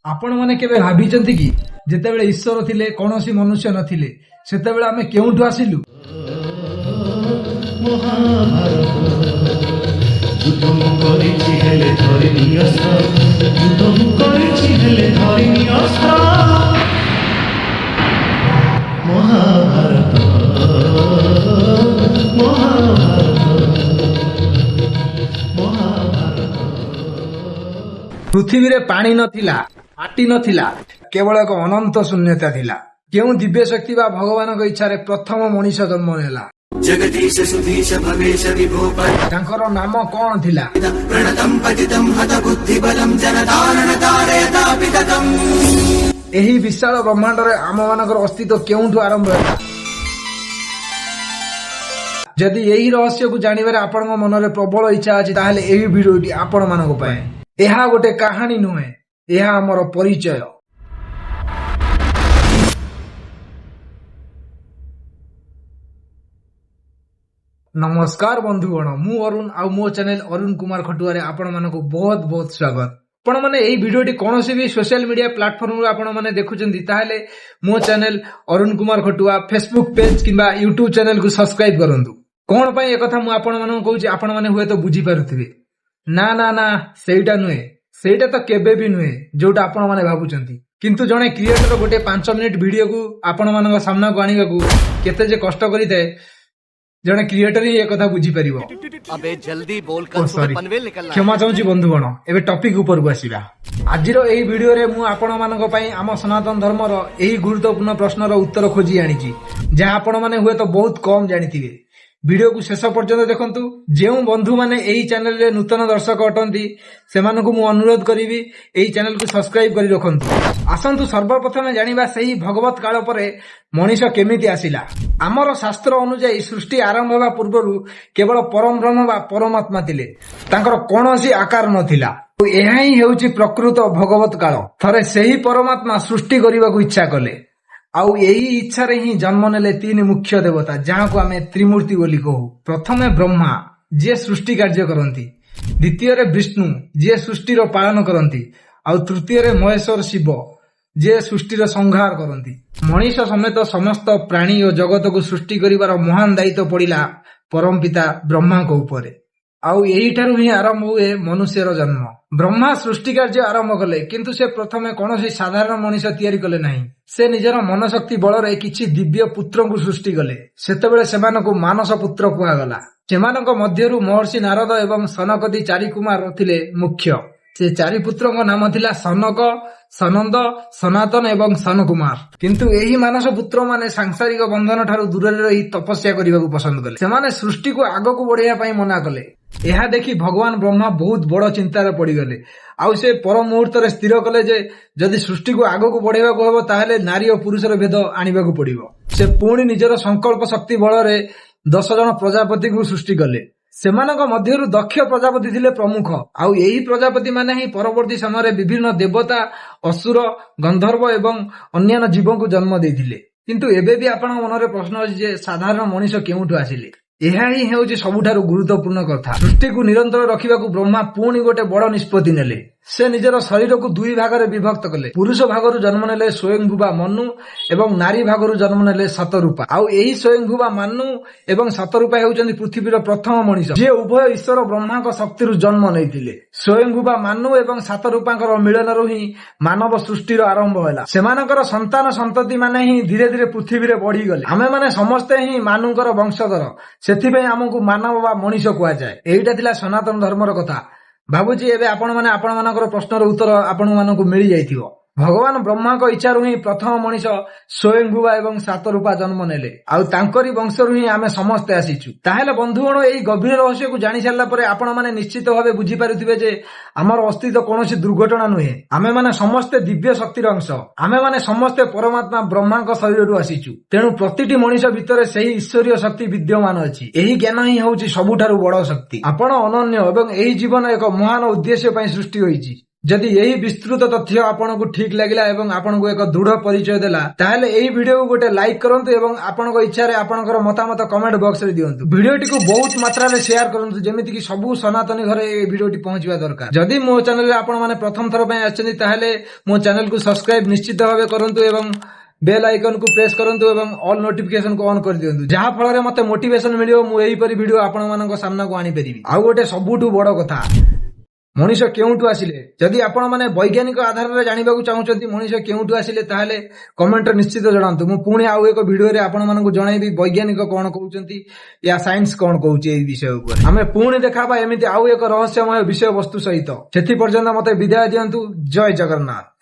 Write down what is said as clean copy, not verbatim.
ଆପଣମାନେ କେବେ ଭାବିଛନ୍ତି କି ଯେତେବେଳେ ଈଶ୍ୱର ଥିଲେ କୌଣସି ମନୁଷ୍ୟ ନଥିଲେ, ସେତେବେଳେ ଆମେ କେଉଁଠୁ ଆସିଲୁ? ମହାଭାରତ ଯୁଦ୍ଧ ମୁଁ କରିଛି ହେଲେ ଧରିନି ଅସ୍ତ୍ର, ଯୁଦ୍ଧ ମୁଁ କରିଛି ହେଲେ ଧରିନି ଅସ୍ତ୍ର। ମହାଭାରତ, ମହାଭାରତ, ମହାଭାରତ। ପୃଥିବୀରେ ପାଣି ନଥିଲା, ମାଟି ନଥିଲା, କେବଳ ଏକ ଅନନ୍ତ ଶୂନ୍ୟତା ଥିଲା। କେଉଁ ଦିବ୍ୟ ଶକ୍ତି ବା ଭଗବାନଙ୍କ ଇଚ୍ଛାରେ ପ୍ରଥମ ମଣିଷ ଜନ୍ମ ନେଲା? जगदीश सुधीश भवेश विभो ତାଙ୍କର ନାମ କଣ ଥିଲା? प्रणतं पतितं हत बुद्धिबलं जनतारण तारयतापिततम्। ଏହି ବିଶାଳ ବ୍ରହ୍ମାଣ୍ଡରେ ଆମମାନଙ୍କର ଅସ୍ତିତ୍ୱ କେଉଁଠୁ ଆରମ୍ଭ ହେଲା? ଯଦି ଏହି ରହସ୍ୟକୁ ଜାଣିବାରେ ଆପଣଙ୍କ ମନରେ ପ୍ରବଳ ଇଚ୍ଛା ଅଛି, ତାହେଲେ ଏହି ଭିଡିଓଟି ଆପଣମାନଙ୍କ ପାଇଁ। ଏହା ଗୋଟେ କାହାଣୀ ନୁହେଁ, ଏହା ଆମର ପରିଚୟ। ନମସ୍କାର ବନ୍ଧୁଗଣ, ମୁଁ ଅରୁଣ ଆଉ ମୋ ଚ୍ୟାନେଲ ଅରୁଣ କୁମାର ଖଟୁଆରେ ଆପଣମାନଙ୍କୁ ବହୁତ ବହୁତ ସ୍ୱାଗତ। ଆପଣମାନେ ଏହି ଭିଡିଓଟି କୌଣସି ବି ସୋସିଆଲ ମିଡିଆ ପ୍ଲାଟଫର୍ମରୁ ଆପଣମାନେ ଦେଖୁଛନ୍ତି, ତାହେଲେ ମୋ ଚ୍ୟାନେଲ ଅରୁଣ କୁମାର ଖଟୁଆ ଫେସବୁକ୍ ପେଜ କିମ୍ବା ୟୁଟ୍ୟୁବ ଚ୍ୟାନେଲକୁ ସବସ୍କ୍ରାଇବ କରନ୍ତୁ। କଣ ପାଇଁ ଏକଥା ମୁଁ ଆପଣମାନଙ୍କୁ କହୁଛି, ଆପଣମାନେ ହୁଏତ ବୁଝିପାରୁଥିବେ। ନା ନା ନା, ସେଇଟା ନୁହେଁ, ସେଇଟା ତ କେବେ ବି ନୁହେଁ ଯୋଉଟା ଆପଣମାନେ ଭାବୁଛନ୍ତି। କିନ୍ତୁ ଜଣେ କ୍ରିଏଟର ଗୋଟେ 5 ମିନିଟ ଭିଡିଓକୁ ଆପଣମାନଙ୍କ ସାମ୍ନାକୁ ଆଣିବାକୁ କେତେ ଯେ କଷ୍ଟ କରିଥାଏ, ଜଣେ କ୍ରିଏଟର ହିଁ ଏକଥା ବୁଝିପାରିବ। अबे जल्दी बोल, ଓ कल सुबह ସରି, पनवेल निकलना है। କ୍ଷମା ଚାହୁଁଛି ବନ୍ଧୁଗଣ। ଏବେ ଟପିକ ଉପରକୁ ଆସିବା। ଆଜିର ଏହି ଭିଡିଓରେ ମୁଁ ଆପଣମାନଙ୍କ ପାଇଁ ଆମ ସନାତନ ଧର୍ମର ଏହି ଗୁରୁତ୍ୱପୂର୍ଣ୍ଣ ପ୍ରଶ୍ନର ଉତ୍ତର ଖୋଜି ଆଣିଛି, ଯାହା ଆପଣମାନେ ହୁଏତ ବହୁତ କମ ଜାଣିଥିବେ। ଭିଡିଓକୁ ଶେଷ ପର୍ଯ୍ୟନ୍ତ ଦେଖନ୍ତୁ। ଯେଉଁ ବନ୍ଧୁମାନେ ଏହି ଚ୍ୟାନେଲରେ ନୂତନ ଦର୍ଶକ ଅଟନ୍ତି, ସେମାନଙ୍କୁ ମୁଁ ଅନୁରୋଧ କରିବି, ଏହି ଚ୍ୟାନେଲକୁ ସବସ୍କ୍ରାଇବ କରି ରଖନ୍ତୁ। ଆସନ୍ତୁ ସର୍ବପ୍ରଥମେ ଜାଣିବା ସେହି ଭଗବତ କାଳ ପରେ ମଣିଷ କେମିତି ଆସିଲା। ଆମର ଶାସ୍ତ୍ର ଅନୁଯାୟୀ ସୃଷ୍ଟି ଆରମ୍ଭ ହେବା ପୂର୍ବରୁ କେବଳ ପରମ ବ୍ରହ୍ମ ବା ପରମାତ୍ମା ଥିଲେ। ତାଙ୍କର କୌଣସି ଆକାର ନଥିଲା। ଆଉ ଏହା ହିଁ ହେଉଛି ପ୍ରକୃତ ଭଗବତ କାଳ। ଥରେ ସେହି ପରମାତ୍ମା ସୃଷ୍ଟି କରିବାକୁ ଇଚ୍ଛା କଲେ, ଆଉ ଏହି ଇଚ୍ଛାରେ ହିଁ ଜନ୍ମ ନେଲେ ତିନି ମୁଖ୍ୟ ଦେବତା, ଯାହାକୁ ଆମେ ତ୍ରିମୂର୍ତ୍ତି ବୋଲି କହୁ। ପ୍ରଥମେ ବ୍ରହ୍ମା, ଯିଏ ସୃଷ୍ଟି କାର୍ଯ୍ୟ କରନ୍ତି। ଦ୍ୱିତୀୟରେ ବିଷ୍ଣୁ, ଯିଏ ସୃଷ୍ଟିର ପାଳନ କରନ୍ତି। ଆଉ ତୃତୀୟରେ ମହେଶ୍ୱର ଶିବ, ଯିଏ ସୃଷ୍ଟିର ସଂହାର କରନ୍ତି। ମଣିଷ ସମେତ ସମସ୍ତ ପ୍ରାଣୀ ଓ ଜଗତକୁ ସୃଷ୍ଟି କରିବାର ମହାନ ଦାୟିତ୍ୱ ପଡ଼ିଲା ପରମପିତା ବ୍ରହ୍ମାଙ୍କ ଉପରେ। ଆଉ ଏହିଠାରୁ ହିଁ ଆରମ୍ଭ ହୁଏ ମନୁଷ୍ୟର ଜନ୍ମ। ବ୍ରହ୍ମା ସୃଷ୍ଟି କାର୍ଯ୍ୟ ଆରମ୍ଭ କଲେ, କିନ୍ତୁ ସେ ପ୍ରଥମେ କୌଣସି ସାଧାରଣ ମଣିଷ ତିଆରି କଲେ ନାହିଁ। ସେ ନିଜର ମନଶକ୍ତି ବଳରେ କିଛି ଦିବ୍ୟ ପୁତ୍ରଙ୍କୁ ସୃଷ୍ଟି କଲେ। ସେତେବେଳେ ସେମାନଙ୍କୁ ମାନସ ପୁତ୍ର କୁହାଗଲା। ସେମାନଙ୍କ ମଧ୍ୟରୁ ମହର୍ଷି ନାରଦ ଏବଂ ସନକାଦି ଚାରି କୁମାର ଥିଲେ ମୁଖ୍ୟ। ସେ ଚାରି ପୁତ୍ରଙ୍କ ନାମ ଥିଲା ସନକ, ସନନ୍ଦ, ସନାତନ ଏବଂ ସନକୁମାର। କିନ୍ତୁ ଏହି ମାନସ ପୁତ୍ରମାନେ ସାଂସାରିକ ବନ୍ଧନ ଠାରୁ ଦୂରରେ ରହି ତପସ୍ୟା କରିବାକୁ ପସନ୍ଦ କଲେ। ସେମାନେ ସୃଷ୍ଟିକୁ ଆଗକୁ ବଢେଇବା ପାଇଁ ମନା କଲେ। ଏହା ଦେଖି ଭଗବାନ ବ୍ରହ୍ମା ବହୁତ ବଡ ଚିନ୍ତାରେ ପଡିଗଲେ। ଆଉ ସେ ପର ମୁହୂର୍ତ୍ତରେ ସ୍ଥିର କଲେ ଯେ ଯଦି ସୃଷ୍ଟିକୁ ଆଗକୁ ବଢେଇବାକୁ ହେବ, ତାହେଲେ ନାରୀ ଓ ପୁରୁଷର ଭେଦ ଆଣିବାକୁ ପଡିବ। ସେ ପୁଣି ନିଜର ସଂକଳ୍ପ ଶକ୍ତି ବଳରେ 10 ଜଣ ପ୍ରଜାପତିଙ୍କୁ ସୃଷ୍ଟି କଲେ। ସେମାନଙ୍କ ମଧ୍ୟରୁ ଦକ୍ଷ ପ୍ରଜାପତି ଥିଲେ ପ୍ରମୁଖ। ଆଉ ଏହି ପ୍ରଜାପତି ମାନେ ହିଁ ପରବର୍ତ୍ତୀ ସମୟରେ ବିଭିନ୍ନ ଦେବତା, ଅସୁର, ଗନ୍ଧର୍ବ ଏବଂ ଅନ୍ୟାନ୍ୟ ଜୀବଙ୍କୁ ଜନ୍ମ ଦେଇଥିଲେ। କିନ୍ତୁ ଏବେ ବି ଆପଣଙ୍କ ମନରେ ପ୍ରଶ୍ନ ଅଛି ଯେ ସାଧାରଣ ମଣିଷ କେଉଁଠୁ ଆସିଲେ? ଏହା ହିଁ ହେଉଛି ସବୁଠାରୁ ଗୁରୁତ୍ୱପୂର୍ଣ୍ଣ କଥା। ସୃଷ୍ଟିକୁ ନିରନ୍ତର ରଖିବାକୁ ବ୍ରହ୍ମା ପୁଣି ଗୋଟେ ବଡ ନିଷ୍ପତ୍ତି ନେଲେ। ସେ ନିଜର ଶରୀରକୁ ଦୁଇ ଭାଗରେ ବିଭକ୍ତ କଲେ। ପୁରୁଷ ଭାଗରୁ ଜନ୍ମ ନେଲେ ସ୍ୱୟଂଭୁବା ମନୁ ଏବଂ ନାରୀ ଭାଗରୁ ଜନ୍ମ ନେଲେ ଶତରୂପା। ଆଉ ଏହି ସ୍ୱୟଂଭୁବା ମାନୁ ଏବଂ ଶତରୂପା ହେଉଛନ୍ତି ପୃଥିବୀର ପ୍ରଥମ ମଣିଷ, ଯିଏ ଉଭୟ ଈଶ୍ୱର ବ୍ରହ୍ମାଙ୍କ ଶକ୍ତିରୁ ଜନ୍ମ ନେଇଥିଲେ। ସ୍ୱୟଂଭୁବା ମାନୁ ଏବଂ ଶତରୂପାଙ୍କର ମିଳନରୁ ହିଁ ମାନବ ସୃଷ୍ଟିର ଆରମ୍ଭ ହେଲା। ସେମାନଙ୍କର ସନ୍ତାନ ସନ୍ତତି ମାନେ ହିଁ ଧୀରେ ଧୀରେ ପୃଥିବୀରେ ବଢିଗଲେ। ଆମେମାନେ ସମସ୍ତେ ହିଁ ମାନୁଙ୍କର ବଂଶଧର। ସେଥିପାଇଁ ଆମକୁ ମାନବ ବା ମଣିଷ କୁହାଯାଏ। ଏଇଟା ଥିଲା ସନାତନ ଧର୍ମର କଥା। ଭାବୁଛି ଏବେ ଆପଣମାନେ ଆପଣମାନଙ୍କର ପ୍ରଶ୍ନର ଉତ୍ତର ଆପଣମାନଙ୍କୁ ମିଳିଯାଇଥିବ। ଭଗବାନ ବ୍ରହ୍ମାଙ୍କ ଇଚ୍ଛାରୁ ହିଁ ପ୍ରଥମ ମଣିଷ ସ୍ୱୟଂଭୁବା ଏବଂ ଶତରୂପା ଜନ୍ମ ନେଲେ, ଆଉ ତାଙ୍କରି ବଂଶରୁ ହିଁ ଆମେ ସମସ୍ତେ ଆସିଛୁ। ତାହେଲେ ବନ୍ଧୁଗଣ, ଏହି ଗଭୀର ରହସ୍ୟକୁ ଜାଣି ସାରିଲା ପରେ ଆପଣମାନେ ନିଶ୍ଚିତ ଭାବେ ବୁଝିପାରୁଥିବେ ଯେ ଆମର ଅସ୍ତିତ୍ୱ କୌଣସି ଦୁର୍ଘଟଣା ନୁହେଁ। ଆମେମାନେ ସମସ୍ତେ ଦିବ୍ୟ ଶକ୍ତିର ଅଂଶ। ଆମେମାନେ ସମସ୍ତେ ପରମାତ୍ମା ବ୍ରହ୍ମାଙ୍କ ଶରୀରରୁ ଆସିଛୁ। ତେଣୁ ପ୍ରତିଟି ମଣିଷ ଭିତରେ ସେହି ଈଶ୍ୱରୀୟ ଶକ୍ତି ବିଦ୍ୟମାନ ଅଛି। ଏହି ଜ୍ଞାନ ହିଁ ହେଉଛି ସବୁଠାରୁ ବଡ ଶକ୍ତି। ଆପଣ ଅନନ୍ୟ ଏବଂ ଏହି ଜୀବନ ଏକ ମହାନ ଉଦ୍ଦେଶ୍ୟ ପାଇଁ ସୃଷ୍ଟି ହୋଇଛି। ଯଦି ଏହି ବିସ୍ତୃତ ତଥ୍ୟ ଆପଣଙ୍କୁ ଠିକ ଲାଗିଲା ଏବଂ ଆପଣଙ୍କୁ ଏକ ଦୃଢ ପରିଚୟ ଦେଲା, ତାହେଲେ ଏହି ଭିଡିଓକୁ ଗୋଟେ ଲାଇକ୍ କରନ୍ତୁ ଏବଂ ଆପଣଙ୍କ ଇଚ୍ଛାରେ ଆପଣଙ୍କର ମତାମତ କମେଣ୍ଟ ବକ୍ସରେ ଦିଅନ୍ତୁ। ଭିଡିଓଟିକୁ ବହୁତ ମାତ୍ରାରେ ସେୟାର କରନ୍ତୁ, ଯେମିତିକି ସବୁ ସନାତନୀ ଘରେ ଏହି ଭିଡିଓଟି ପହଞ୍ଚିବା ଦରକାର। ଯଦି ମୋ ଚ୍ୟାନେଲରେ ଆପଣମାନେ ପ୍ରଥମ ଥର ପାଇଁ ଆସିଛନ୍ତି, ତାହେଲେ ମୋ ଚ୍ୟାନେଲକୁ ସବସ୍କ୍ରାଇବ ନିଶ୍ଚିତ ଭାବେ କରନ୍ତୁ ଏବଂ ବେଲ୍ ଆଇକନକୁ ପ୍ରେସ୍ କରନ୍ତୁ ଏବଂ ଅଲ୍ ନୋଟିଫିକେସନକୁ ଅନ୍ କରିଦିଅନ୍ତୁ, ଯାହା ଫଳରେ ମତେ ମୋଟିଭେସନ ମିଳିବ, ମୁଁ ଏହିପରି ଭିଡିଓ ଆପଣମାନଙ୍କ ସାମ୍ନାକୁ ଆଣିପାରିବି। ଆଉ ଗୋଟେ ସବୁଠୁ ବଡ କଥା, ମଣିଷ କେଉଁଠୁ ଆସିଲେ? ଯଦି ଆପଣମାନେ ବୈଜ୍ଞାନିକ ଆଧାରରେ ଜାଣିବାକୁ ଚାହୁଁଛନ୍ତି ମଣିଷ କେଉଁଠୁ ଆସିଲେ, ତାହେଲେ କମେଣ୍ଟରେ ନିଶ୍ଚିତ ଜଣାନ୍ତୁ। ମୁଁ ପୁଣି ଆଉ ଏକ ଭିଡିଓରେ ଆପଣମାନଙ୍କୁ ଜଣାଇବି ବୈଜ୍ଞାନିକ କଣ କହୁଛନ୍ତି ୟା ସାଇନ୍ସ କଣ କହୁଛି ଏଇ ବିଷୟ ଉପରେ। ଆମେ ପୁଣି ଦେଖା ହବା ଏମିତି ଆଉ ଏକ ରହସ୍ୟମୟ ବିଷୟବସ୍ତୁ ସହିତ। ସେଥି ପର୍ଯ୍ୟନ୍ତ ମତେ ବିଦାୟ ଦିଅନ୍ତୁ। ଜୟ ଜଗନ୍ନାଥ।